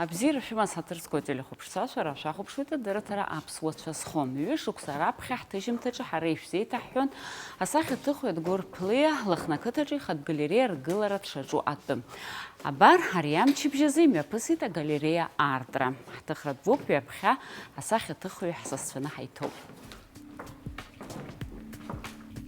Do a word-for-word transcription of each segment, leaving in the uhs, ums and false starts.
Абзиара шәымаз ҳаҭыр зқәу ателехәаԥшцәа, шәара шәахәаԥшуеит адырраҭара Аԥсуа цәа зхом. Ҩышықәса раԥхьа ҳҭыжьымҭаҿы ҳара ишәзеиҭаҳҳәон асахьаҭыхҩы Адгәыр Ԥлиа Лыхнақыҭаҿы ихатә галереиа ргылара дшаҿу атәы. Абар, ари амчыбжь азы имҩаԥысит агалереиа аартра. Ҳҭыхратә гәыԥ ҩаԥхьа асахьаҭыхҩы ҳсасцәаны ҳаиҭоуп.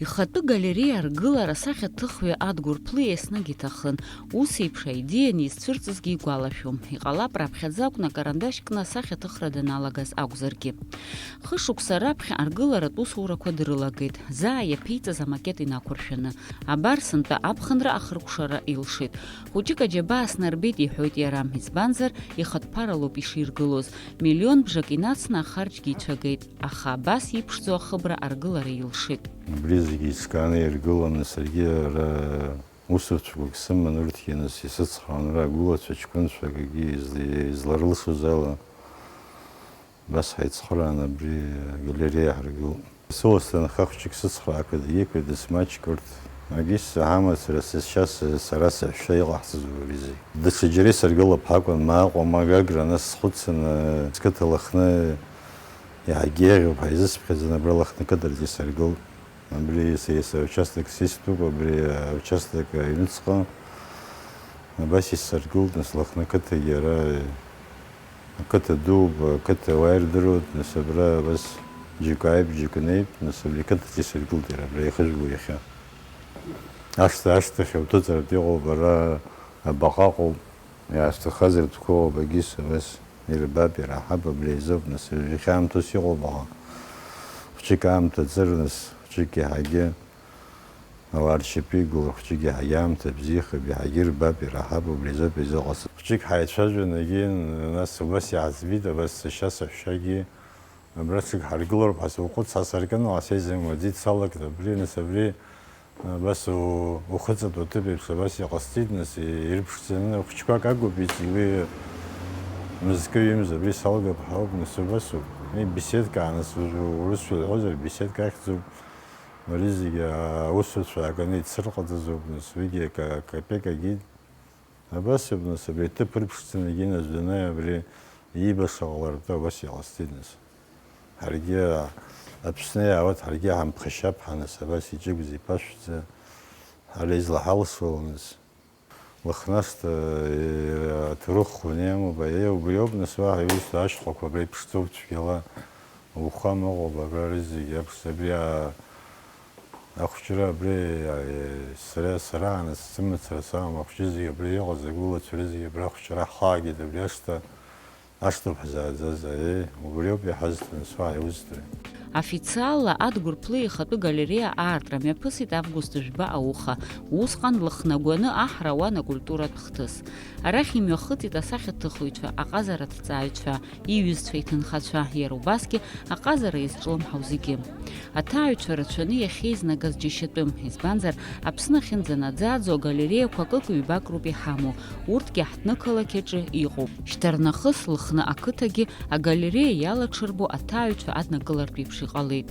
Ихатәы галереиа ргылара асахьаҭыхҩы Адгәыр Ԥлиа еснагь иҭахын. Ус еиԥш аидеиа анизцәырҵызгьы игәалашәом. Иҟалап, раԥхьаӡа акәны акарандашь кны асахьаҭыхра даналагаз акәзаргьы. Хышықәса раԥхьа аргыларатә усурақәа дрылагеит, заа иаԥиҵаз амакет инақәыршәаны. Абар сынтәа аԥхынра ахыркәшара илшеит. Хәыҷык аџьабаа снарбеит, иҳәоит иара, избанзар, ихатә ԥаралоуп иширгылоз. Миллион бжак инацны ахарџьгьы ицәагеит, аха абас иԥшӡоу ахыбра аргылара илшеит. Убри зегьы еиҿкааны иргыланы саргьы ара усурцәақәак сыман, урҭгьы нас исыцхраауан, ара агәылацәа ҷкәынцәа акгьы изла-, изларылшоз ала. Абас ҳаицхыраан абри агалереиа ҳаргылт. Сыуасҭа нхахәҷык сыцхраақәа дагьықәит, дысмаҷк урҭ. Агьыс ҳамацара сашьа, сара саҳәшьа иҟаҳҵаз убри зегь. Даҽаџьара исыргылап ҳакәын, ма Аҟәа, ма Гагра, нас схәыцын, сқыҭа Лыхны иаҳагьы еиӷьуп ҳәа изысԥхьаӡан, абра Лыхны қыҭаргьы сыргылт. Абри са, са участок сыстәуп, абри аучасток аҩныҵҟа. Абас исыргылт, нас Лыхны қыҭагьы ара, ақыҭа дууп, ақыҭа уаа ирдыруеит, нас абра абас џьоук ааип, џьоук неип, нас абри ақыҭаҿы исыргылт иара, абра ихыжәго иахьа. Ашҭа ашьҭахь уҭыҵыртә иҟоуп, ара абаҟа ыҟоуп, иаасҭаххазар, тәқәа ыҟоуп, агьыс абас ирбап, ираҳап, абри азоуп, нас иахьа аамҭа ус иҟоуп, аха хәыҷык аамҭа ӡыр, нас хәыҷык иаҳагьы ауаа ршьапы иқәгылар, хәыҷык иаҳагьы аамҭа бзиахап, иаҳагьы ирбап, ираҳап, убри азоуп изыҟасҵо. Хәыҷык ҳаицәажәон, егьи, нас убас иаазбеит, абас сашьа саҳәшьагьы, абра ҽык ҳаргылароуп ҳәа сылхәыц, ҳа саркын, ала сеизым уаӡеит, салагт абри, нас абри, абас у-, ухыҵатәу аҭыԥ еиԥш абас иҟасҵеит, нас ирԥшӡаны, хәыҷқәак акәуп, ис-, уи мызкы ҩымз абри салгап ҳәа ауп, нас убасоуп. Уи беседка, нас уажәы урысшәа лҳәозар, беседка ахьӡуп. Ари зегьы аусуцәа ааганы ицырҟаҵазоуп, нас уигьы ка-, капек агьеит. Абас ауп, нас абри аҭыԥ ырԥшӡаны егьи, нас дунеи абри ииба шаҟа лартәы абас иҟасҵеит, нас. Ҳаргьы Аԥсны иаауеит, ҳаргьы ҳамԥхашьап ҳәа, нас абас иҿыгәӡа иԥашәӡа, ҳара излаҳалшо, нас. Лыхнашҭа, э, аҭоурых хәыны иамоуп, аиеи, убри ауп, нас, уаҳа иусҭа ашьхақәа абра иԥшӡоуп цәгьала, ауахәама ыҟоуп абра, ари зегьы аԥшӡа, абри, а, ахәҷра абри, а, э, сара, сара, нас, сымацара саам, ахәҷы зегьы абра иҟаз, агәылацәа рызегьы абра ахәҷра ҳхаагеит, абри ашҭа, Ашҭоуп ҳзааӡаз, аиеи, убриоуп иҳазҭо, нас уаҳа иузҭои? Официалла Адгәыр Ԥлиа ихатәы галереиа аартра мҩаԥысит август жәба ауха, усҟан Лыхнагәаны аҳра ауан акультуратә хҭыс. Арахь имҩахыҵит асахьаҭыхыҩцәа, аҟазара аҭҵааҩцәа, иҩызцәа, иҭынхацәа, иара убасгьы аҟазара иазҿлымҳау зегьы. Аҭааҩцәа рацәаны иахьеизнагаз џьашьатәым, избанзар, Аԥсны ахьынӡанаӡааӡо агалереиақәа акык-ҩбак роуп иҳамоу, урҭгьы ҳҭнықалақь аҿы иҟоуп. Шьҭарнахыс Лыхны ақыҭагьы агалереиа иалаҽырбо аҭааҩцәа аднакылартә еиԥш иҟалеит.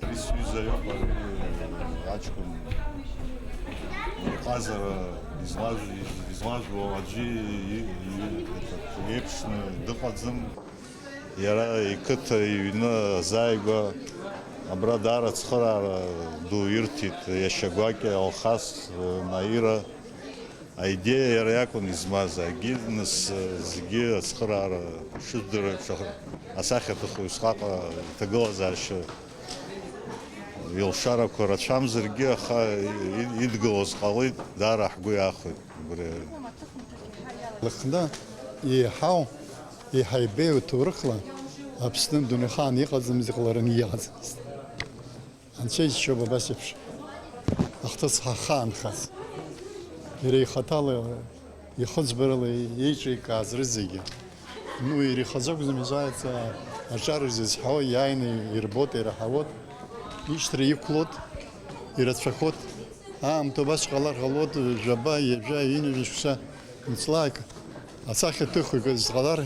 Ари сҩыза иоуп, ари аҷкәын иҟазара излаз-, излажәуа аӡәы и-, и-, еиԥшны дыҟаӡам. Иара иқыҭа иҩны азааигәа абра даара ацхыраара ду ирҭеит, иашьа гәакьа Алхас, Наира. Аидеиа иара иакәын измаз, агьи, нас, зегьы ацхыраара шыжәдыруа еиԥш, асахьаҭыхҩы усҟак иҭагылазаашьа илшарақәа рацәамзаргьы, аха и-, идгылоз ҟалеит, даара ҳгәы иахәеит убри. Лыхны еиҳау, еиҳа ибеиоу ҭоурыхла Аԥсны дунеихаан иҟаӡамыз, иҟалараны иҟаӡамызт. Анцәа иџьшьоуп абас еиԥш ахҭыс ҳахаанхаз. Иара ихаҭала, ихыӡбарала еиҿикааз рызегьы. Ну, иара ихазы акәӡам, изааиз аҿар ирзызҳауа, иааины ирбоит, ираҳауеит, ишьҭра иқәлоит, ирацәахоит. Аамҭа убас ҟалар ҟалоит, жәаба, ҩажәа, ҩынҩажәа шықәса мцлаак. Асахьаҭыхҩы акы зҟалар,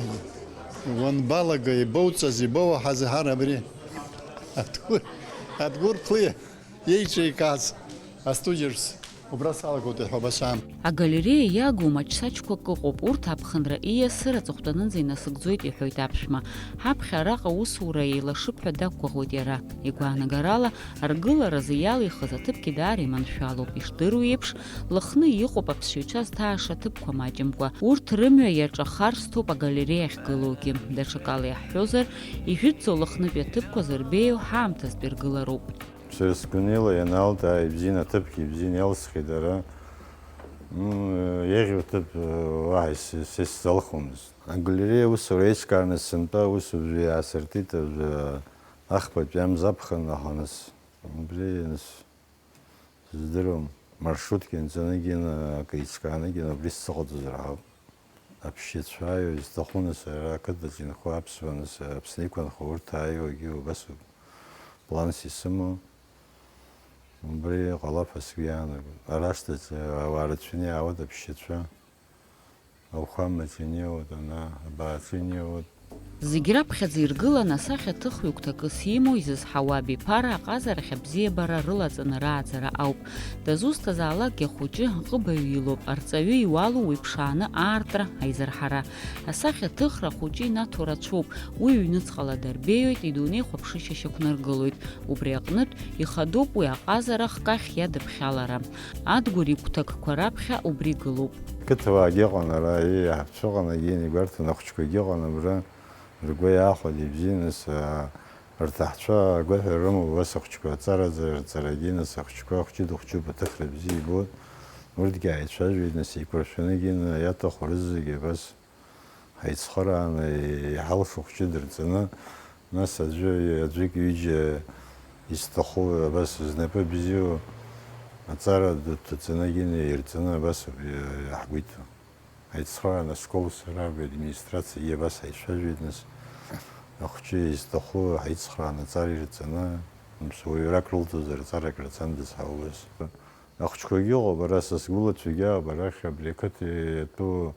уанбалага, ибоуҵаз, ибоуаҳаз, ҳара абри Адгәыр, Адгәыр Ԥлиа иеиҿикааз астудиаҿ убра салагоит, иҳәоуп, ашьа. Агалереиа иагу маҷсаҷқәак ыҟоуп, урҭ аԥхынра ииасыр аҵыхәтәанынӡа инасыгӡоит, иҳәоит аԥшәма. Ҳаԥхьа араҟа аусура еилашып ҳәа дақәгәыӷуеит иара. Игәаанагарала, аргыларазы иалихыз аҭыԥгьы даара иманшәалоуп. Ишдыру еиԥш, Лыхны иҟоуп аԥсшьаҩцәа зҭааша аҭыԥқәа маҷымкәа. Урҭ рымҩа иаҿахар сҭоуп агалереиа ахьгылоугьы. Даҽакала иаҳҳәозар, ижәытәӡоу Лыхнытәи аҭыԥқәа зырбеиоу ҳаамҭазтәи ргылароуп. Сара сгәанала ианалҭаа ибзиан аҭыԥгьы ибзиан иалсхит ара. Ну, еиӷьу аҭыԥ, уаҳа ис-, ис-, исзалхомызт. Агалереиа аусура еиҿкааны сынтәа аусбжа иаасыртит, ажәа ахԥатәи амза аԥхын аҳаныс. Убри аныс Сыздыруам, маршруткгьы нҵаныгьы, акы еиҿкаанагьы убри сзыҟаҵозар ҳауп. Аԥсшьацәа ааиуа изҭаху, нас, ара ақыҭаҿ инхо аԥсуа, нас, Аԥсны иқәынхо урҭ ааиуагьы убасоуп. Планс исымоу убри ҟалап ҳәа сгәы иаанагоит. Ара ашҭаҿы ауаа рацәаны иаауеит аԥсшьацәа. Ауахәамаҿы инеиуеит, ана абааҿы инеиуеит. Зегь раԥхьаӡа иргыланы асахьа ҭыхҩы гәҭакыс имоу изызҳауа абиԥара аҟазарахь абзиабара рылаҵаны рааӡара ауп. Дызусҭазаалакгьы ахәыҷы аҟыбаҩ илоуп, арҵаҩы иуалу уи ԥшааны аартра, аизырҳара. Асахьа ҭыхра ахәыҷы инаҭо рацәоуп, уи ҩныҵҟала дарбеиоит, идунеи хәаԥшышьа шьақәнаргылоит. Убри аҟнытә, ихадоуп уи аҟазара хкахь иадыԥхьалара. Адгәыр игәҭакқәа раԥхьа убри гылоуп. Қыҭауаагьы ыҟан ара, еи, аҳаԥцәа ыҟан, егьи игәарҭан ахәыҷқәагьы ыҟан абра, ргәы иаахәеит ибзианы, аа, рҭаацәа агәаҳәара рымоуп, абас ахәыҷқәа аҵараӡа, рҵарагьы, нас, ахәыҷқәа, ахәыҷы дыхәҷуп, аҭыхра бзиа ибоит, урҭгьы ааицәажәеит, нас, еиқәыршәаны, егьи, иаҭаху рызегьы абас. Ҳаицхырааны иҳалшо хәҷы дырҵаны, нас аӡәы, аӡәык ҩыџьа изҭаху, абас знапы бзиоу аҵара ду дҭаҵаны, егьины ирҵаны, абас ауп иаҳгәеиҭо. Ҳаицхырааны ашкол сара, администрациагьы абас ҳаицәажәеит, нас ахәҷы изҭаху ҳаицхырааны аҵара ирҵаны, нас уаҩрак рылҭозар аҵарак рацәан дызҳауаз. Ахәыҷқәагьы ыҟоуп, ара са сгәылацәагьы аауп, арахь абри ақыҭа иатәу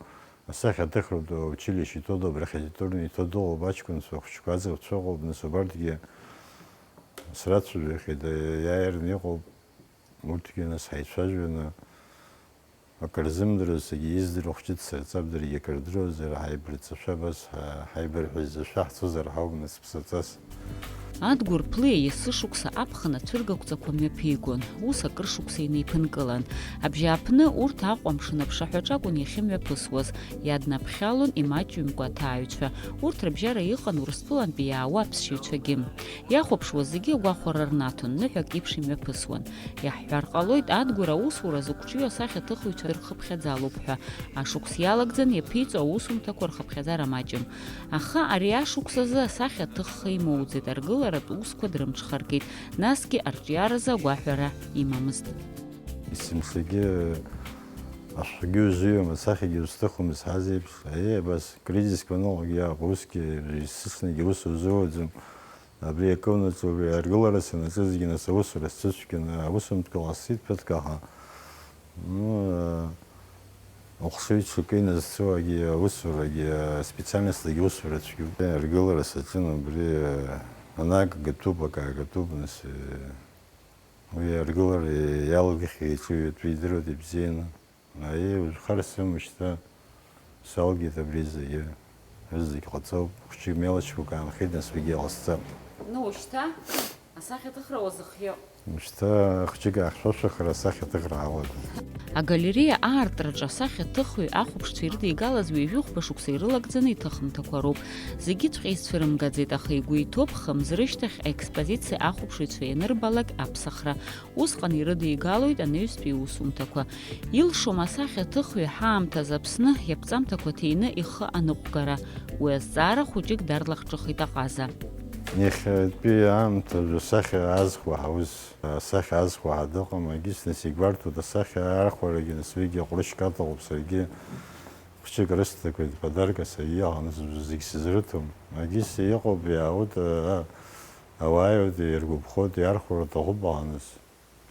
асахьаҭыхратә училище иҭоу дыҟоуп, архитектурный иҭоу дыҟоуп, аҷкәынцәа, ахәыҷқәа, аӡӷабцәа ыҟоуп, нас убарҭгьы срацәажәахьеит, иааирны иҟоуп, урҭгьы нас ҳаицәажәаны, акыр зымдыруаз, зегьы издыруа хәҷы дсырҵап, даргьы акыр дыруазар, ҳаибарҵашәа абас, ҳа-, ҳаибарҳәазашәа ҳцозар ҳауп, нас ԥсаҵас. Адгәыр Ԥлиа есышықәса аԥхын ацәыргақәҵақәа мҩаԥигон, ус акыр шықәса инеиԥынкылан. Абжьааԥны урҭ Аҟәа амшын аԥшаҳәаҿ акәын иахьымҩаԥысуаз, иаднаԥхьалон имаҷҩымкәа аҭааҩцәа. Урҭ рыбжьара иҟан Урыстәылантәи иаауа аԥсшьаҩцәагьы. Иахәаԥшуаз зегьы агәахәара рнаҭон, ныҳәак еиԥш имҩаԥысуан. Иаҳҳәар ҟалоит, Адгәыр аусура зықәҿио асахьаҭыхыҩцәа рхыԥхьаӡалоуп ҳәа. Ашықәс иалагӡан иаԥиҵо аусумҭақәа рхыԥхьаӡара маҷым. Аха ари ашықәс азы асахьаҭыхха имоуӡеит, аргыларатә усқәа дрымҽхаркит, насгьы арҿиаразы агәаҳәара имамызт. Есымшагьы ашәҟәгьы узыҩуам, асахьагьы узҭыхуам, зҳәаз еиԥш, аиеи, абас кризисқәа аныҟоугьы иаауп, усгьы есыҽнагьы ус узыуаӡом. Абри акы унаҿу, убри аргылара санаҿызгьы, нас аусура сцәыцәгьаны, аусумҭақәа ҟасҵеит ԥыҭк, аха, ну, э, ухшыҩ ҽакы иназцуагьы, аусурагьы, э, специальностлагьы усура цәгьоуп. Э, аргылара саҿын, убри, э, анаагатәуп, акы аагатәуп, нас, э, уи аргылара иалагахьеит, иҿы ҩатәы идыруеит ибзианы. Аиеи, уажәы хар сымам шьҭа, салгеит абри зегьы. Зегь ҟаҵоуп, хәыҷык мелочқәак аанхеит, нас уигьы иҟасҵап. Ну, шьҭа асахьаҭыхра уазыхиоуп. Шьҭа хәыҷык аахьшәашәахара асахьаҭыхра ҳалагон. Агалереиа аартраҿы асахьаҭыхҩы ахәаԥшцәа ирыдигалаз ҩажәи хәба шықәса ирылагӡаны иҭыхымҭақәа роуп. Зегьыҵәҟьа изцәырымгаӡеит, аха игәы иҭоуп хымз рышьҭахь аекспозициа ахәаԥшыҩцәа ианырбалак аԥсахра. Усҟан ирыдигалоит анаҩстәи иусумҭақәа. Илшом асахьаҭыхҩы ҳаамҭазы Аԥсны иаԥҵамҭақәа ҭины ихы аныҟәгара. Уи азҵаара хәыҷык дарлахҿыхит аҟаза. Иахьатәи аамҭазы асахьа азхуа ҳаус, асахьа азхуа ҳа дыҟам, егьыс нас игәарҭоит асахьа архәарагьы, нас уигьы ҟәрышьк аҭахуп, саргьы хәыҷык рысҭақәеит, подарка саргьы иҟан, зегь сызрыҭом. Егьыс иҟоуп, иаауеит, а, ауааиуеит, иргәаԥхоит, иархәар аҭахуп, аха нас.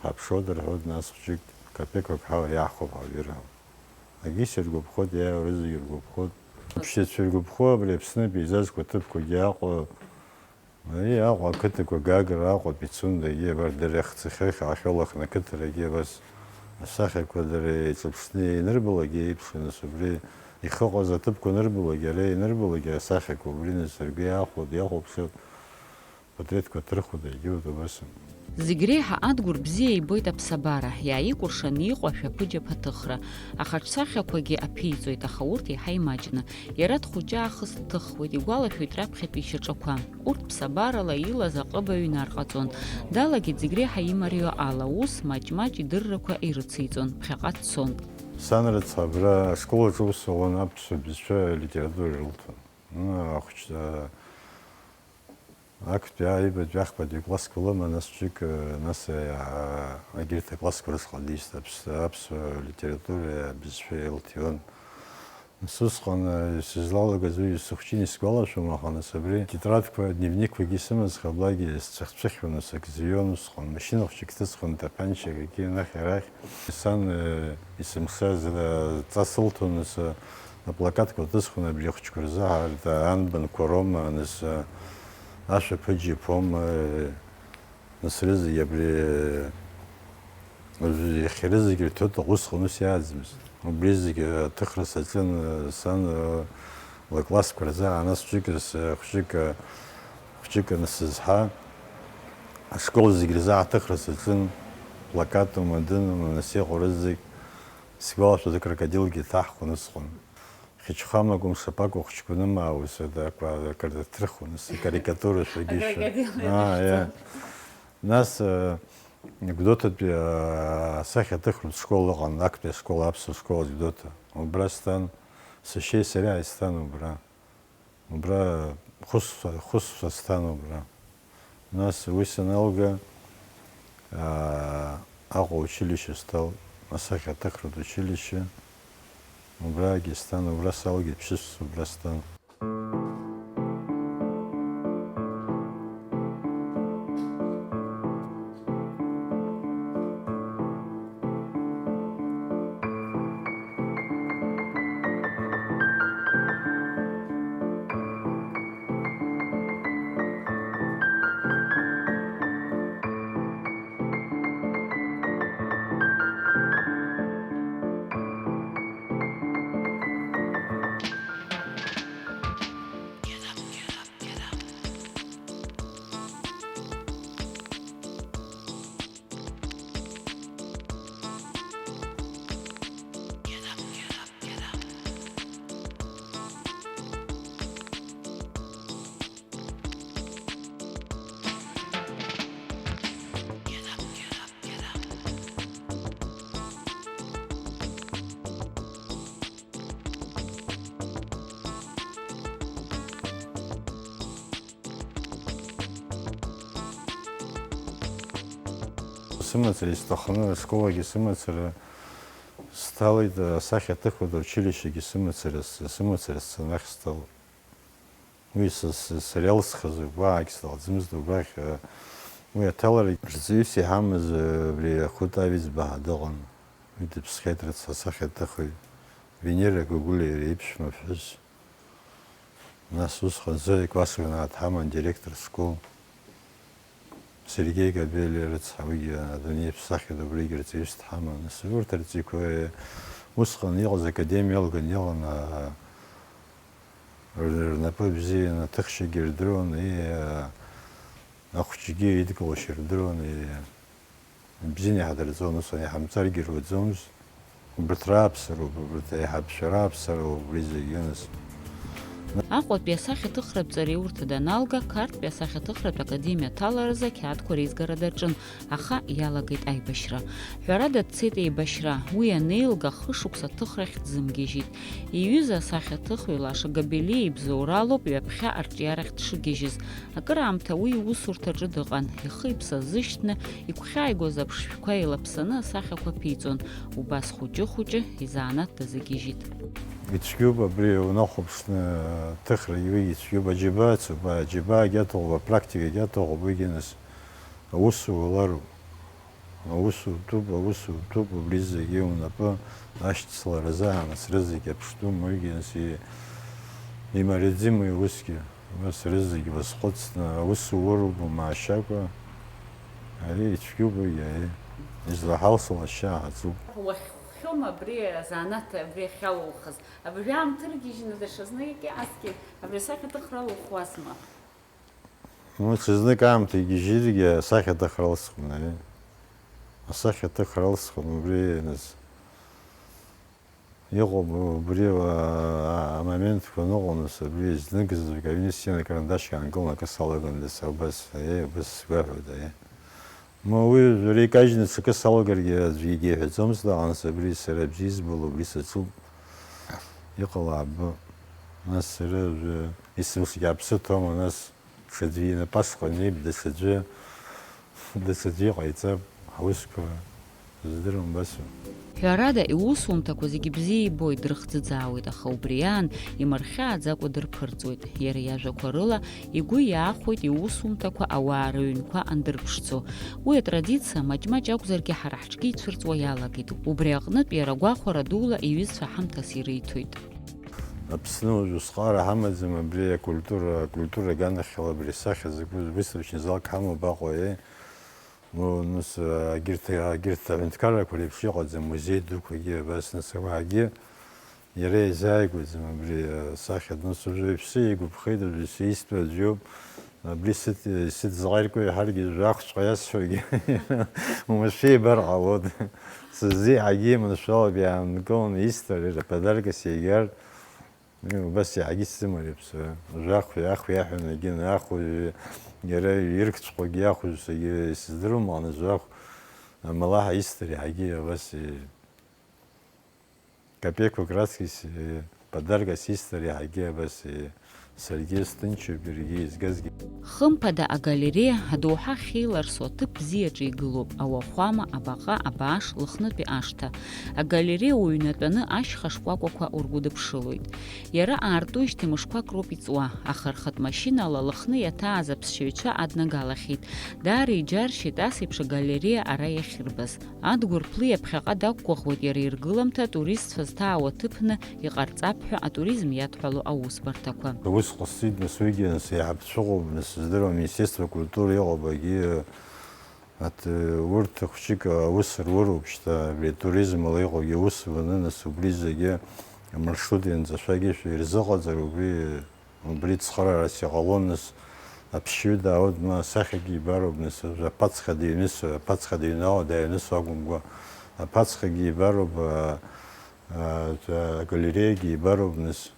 Ҳаԥшуеит рҳәоит, нас хәҷык капеқак ҳауа иаҳхәап ҳәа ирҳәон. Агьи сыргәаԥхоит, иааиуа рызегьы ргәаԥхоит. Аԥшьацәа иргәаԥхо абри Аԥсны апеизажқәа ҭыԥқәагьы Аҟәа, ари Аҟәа ақыҭақәа Гагра, Аҟәа, Пицундагьы, абар дара иахьцахьоу иахьаахьоу Лыхны ақыҭарагьы абас асахьақәа дара еиҿыԥшны ианырбалак еиԥш, нас убри ихыҟаз аҭыԥқәа анырбалак, иара ианырбалак асахьақәа убри нас ргәы иахәо, иахәаԥшуеит. Патреҭқәа ҭырхуа дагьиуеит убас. Зегь реиҳа Адгәыр бзиа ибоит аԥсабара, иааикәыршаны иҟоу ашәаԥыџьаԥ аҭыхра. Ахаҿсахьақәагьы аԥиҵоит, аха урҭ еиҳа имаҷны. Иара дхәыҷы аахыс дҭыхуеит, игәалашәоит раԥхьатәи ишьаҿақәа. Урҭ ԥсабарала илаз аҟыбаҩ инарҟаҵон. Далагеит зегь реиҳа имарио ала, ус маҷ-маҷ идыррақәа ирыциҵон, ԥхьаҟа дцон. Сан рыцҳа абра ашкол аҿы аус ауан, аԥсуа бызшәа алитература ирылҭон. Ну, ахәыҷ-, Актәи, аҩбатәи, ахԥатәи классқәа лыман, нас ҿык, нас, а, егьырҭ аклассқәа рышҟа дист аԥс-, аԥсуа литературеи абызшәеи илҭиуан. Нас усҟан, а, сызлалагаз уи сыхәҷын исгәалашәом, аха нас абри тетрадқәа, дневникқәагьы сымаз, хаблагьы сцәыхьцәыхьуан, нас ак зҩуан усҟан, машьына хәҷык ҭысхуан, тапанча акгьы анахь-арахь. Сан, а, исымшаз, а, ҵас ылҭон, нас, а, Аплакатқәа ҭысхуан абри ахәыҷқәа рзы, арҭ анбанқәа роума, нас, ашәаԥыџьаԥ аума, нас рызегь абри, уажәы иахьа рызегь рҭоит, усҟан ус иааӡамызт. Убри зегь аҭыхра саҿын, сан, лыклассқәа рзы, нас хәыҷык, хәыҷык, хәыҷык анысызҳа, ашкол зегь рзы аҭыхра саҿын, плакатума, дынума, нас иҟоу рызегь. Сгәалашәоит, акрокодилгьы ҭаҳхуан усҟан. Хьычхамак, умшаԥак ухчқәаны ма аус, акы, акыр даҭрыхуан, ус икарикатура шәагьы шәа. Акрокодил. Аа, иа. Нас, э, Гәдоуҭатәи, э, асахьаҭыхратә школ ыҟан, актәи ашкол, аԥсуа школ Гәдоуҭа. Убра стан, сашьеи сареи ааи стан убра. Убра хәышықәса, хәышықәса стан убра. Нас уи саналга, аа, Аҟәа училище стал, асахьаҭыхратә училище, убрагьы стан, убра салгеит, ԥшьышықәса убра стан. Сымацара исҭахны, ашколагьы сымацара сҭалеит, асахьаҭыхратә училищегьы сымацара, сымацара сцаны ахь сҭалеит. Уи са, са, сара илсхыз угәаҳагь сҭалӡомызт угәахь, уи аҭалара рҵаҩыс иҳамаз, абри Хәыта Авиӡба ҳәа дыҟан. Уи дыԥсхьеит рыцҳа, асахьаҭыхҩы Венера Гәыгәлиа иара иԥшәма ԥҳәыс. Нас усҟан Зоиа Кәасовна дҳаман, директор школ. Сергеи Габелиа рыцҳа, уигьы адунеи иаԥсахьеит, убригьы рҵаҩыс дҳаман. Нас урҭ рҵаҩқәа, усҟан иҟаз академиа алган иҟан, аа, р-, рнапы бзиан, аҭыхшьагьы рдыруан, и, аа, ахәыҷгьы идкылошьа рдыруан, и, Бзианы иҳадырҵон, ус иҳамҵаргьы руаӡомызт. Убарҭ рааԥсароуп, убарҭ аиҳабацәа рааԥсароуп убри зегьы, нас. Аҟәатәи асахьаҭыхратә ҵареи урҭ даналга, Қарҭтәи асахьаҭыхратә академиа аҭаларазы ақьаадқәа реизгара даҿын, аха иалагеит аибашьра. Ҳәарада, дцеит еибашьра. Уи анеилга, хышықәса аҭыхрахь дзымгьежьит. Иҩыза асахьаҭыхҩы Лаша Габелиа ибзоуралоуп ҩаԥхьа арҿиарахь дшыгьежьыз. Акыраамҭа уи иусурҭаҿы дыҟан, ихы-иԥсы азышьҭны, игәхьааигоз аԥшшәқәа еилаԥсаны асахьақәа ԥиҵон, убас хәыҷы-хәыҷы изанааҭ дазыгьежьит. Ицәгьоуп абри унахәаԥшны, аҭыхра уи ицәгьоуп, аџьабаа ацуп, аџьабаагьы аҭахуп, апрактикагьы аҭахуп, уигьы нас аус уалароуп. Аус утәуп, аус утәуп, убри зегьы унапы ашьцыларазы аамсра зегьы аԥштәым, уигьы нас и-, имариаӡым уи усгьы. Уи сара зегьы уазхәыцны, аус ууроуп умаашьакәа, ари ицәгьоуп уигьы, аиеи. Излаҳалсуа лашьа ааӡоуп. Уахьхәхьоума абри азанааҭ, абри ахьалоухыз? Абри аамҭа ыргьежьны даҽазнык иҟазҭгьы абри асахьаҭыхра алухуазма? Ну, ҽазнык аамҭа игьежьыргьы асахьаҭыхра алсхуан, аиеи. Асахьаҭыхра алсхуан, убри нас. Иҟоуп убри, а, амоментқәа ныҟәон, нас, абри знык-знык аҩны сцена карандашьк аанкыланы акы салагон, нас, убас, аиеи, убас сгәаҳәоит, аиеи. Ма уи уажәы икажьны ҽакы салагаргьы аӡәгьы иҳәаӡомызт, аха нас абри сара бзиа избало, убри саҿуп, иҟалап. Нас сара уажәы исымшагьы аԥсы ҭоума, нас ҽаӡәы инапы ашҟа инеип, даҽаӡәы, даҽаӡәы иҟаиҵап, ҳусқәа здыруам, убасоуп. Ҳәарада, иусумҭақәа зегьы бзиа ибоит, дрыхӡыӡаауеит, аха убри аан имырхьааӡакәа дырԥырҵуеит. Иара иажәақәа рыла, игәы иаахәоит иусумҭақәа ауаа рыҩнқәа андырԥшӡо. Уи атрадициа маҷ-маҷ акәзаргьы ҳара ҳҿгьы ицәырҵуа иалагеит. Убри аҟнытә иара гәахәара дула иҩызцәа ҳамҭас ириҭоит. Аԥсны уажә усҟара ҳамаӡам, абри акультура, акультура аганахьала абри асахьа закәыз выставочный залк ҳамоуп Аҟәа, е? Ну, нас, егьырҭ, егьырҭ аҳәынҭқаррақәа реиԥш иҟаӡам, музеи дуқәагьы абас, нас, ауаагьы иара изааигәаӡам абри асахьа, нас, уажәы иԥсы еигәаԥхеит, уажәы исҭо аӡәы иоуп, абри сыҭ-, сыҭзаҟаиркуа иаҳаргьы жәахәҵәҟьа иасҳәогьы, уамашәа ибар ҟалоит. Сыззеиҳагьы иманшәалоуп, иаанкыланы исҭар, иара подаркас иагар, Убас иаҳагьы исзымариа аԥсуа. Жәахә, иахә иаҳәон, егьын, ахә, иара иргцәҟәагьы иахәыз, егьи исыздыруам, аха нас жәахә, амалаҳа исҭар иаҳагьы абас, и-, капеқәак раҵкыс, и-, подаркас исҭар иаҳагьы абас, и-, саргьы сҭынчуп, иаргьы изгазгьы. Хымԥада агалереиа адоуҳа ахьеиларсу аҭыԥ бзиаҿы игылоуп, ауахәама, абаҟа, абааш, Лыхнытәи ашҭа. Агалереиа уҩнатәаны ашьха шкәакәақәа ургәыдыԥшылоит. Иара аартуижьҭеи мышқәак роуп иҵуа, аха рхатә машьынала Лыхны иаҭааз аԥсшьаҩцәа аднагалахьеит. Даара иџьаршьеит ас еиԥш агалереиа ара иахьырбаз. Адгәыр Плиа ԥхьаҟа дақәгәыӷуеит иара иргыламҭа атуристцәа зҭаау аҭыԥны иҟарҵап ҳәа атуризм иадҳәало аусбарҭақәа. Ус ҟасҵеит, нас, уигьы, нас, еиҳа ԥҵәыҟоуп, нас, сыздыруам, Министерство культуры иҟоуп, егьи, ат-, урҭ хәҷык аус руроуп шьҭа, абри атуризм ала иҟоугьы аус руаны, нас, убри зегьы амаршрут ианҵашәагьы шәирзыҟаҵар, убри, убри цхыраарас иҟалон, нас, аԥсшьаҩы даауеит, ма асахьагьы ибароуп, нас, аԥацха дыҩныс-, аԥацха дыҩнала дааҩныс акәымкәа, аԥацхагьы ибароуп, а, а, агалереиагьы ибароуп, нас,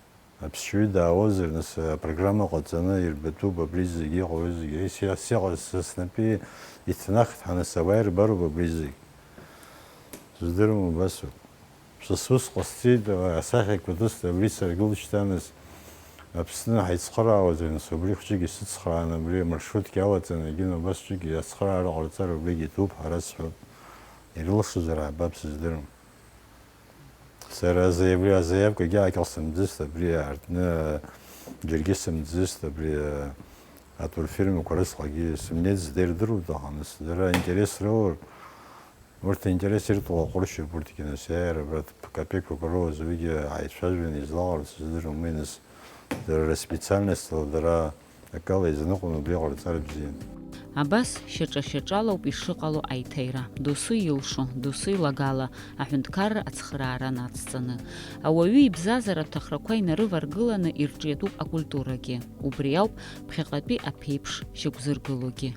аԥсшьаҩы даауазар, нас, апрограмма ҟаҵаны ирбатәуп абри зегьы, иҟоу зегьы. Ес-, ес-, иҟаз са снапы иҭнахит ҳәа, нас, ауаа ирбароуп абри зегь. Сыздыруам, убасоуп. Са сус ҟасҵеит, асахьақәа дысҭ, абри саргылт шьҭа, нас, Аԥсны ҳаицхыраауазар, нас, убри хәҷык исыцхрааны, абри амаршруткгьы алаҵаны, егьин убас ҿык ацхыраара ҟарҵар, убригь иҭәуп ҳәа расҳәап. Ирылшозар аабап, сыздыруам. Сара азаиа-, абри азаиавкагьы аакьал сымӡыст, абри аартны џьаргьы сымӡыст, абри, а, атурфирмақәа рысҟагьы сымнеит, зда ирдыруеит, аха, нас, дара интерес роур, урҭ аинтерес иртәу аҟәыршьуп, урҭгьы, нас, иааира, абра капеқәак роуз, уигьы ааицәажәаны излаҟарҵо сыздыруам, уи, нас, дара рспециальностьла, дара Акала изныҟәон убри ҟарҵар бзиан. Абас, шьаҿа-шьаҿалоуп ишыҟало аиҭаира, досу илшо, досу илагала, аҳәынҭқарра ацхыраара нацҵаны. Ауаҩы ибзазаратә ҭахрақәа инарываргыланы ирҿиатәуп акультурагьы. Убри ауп ԥхьаҟатәи аԥеиԥш шьақәзыргылогьы.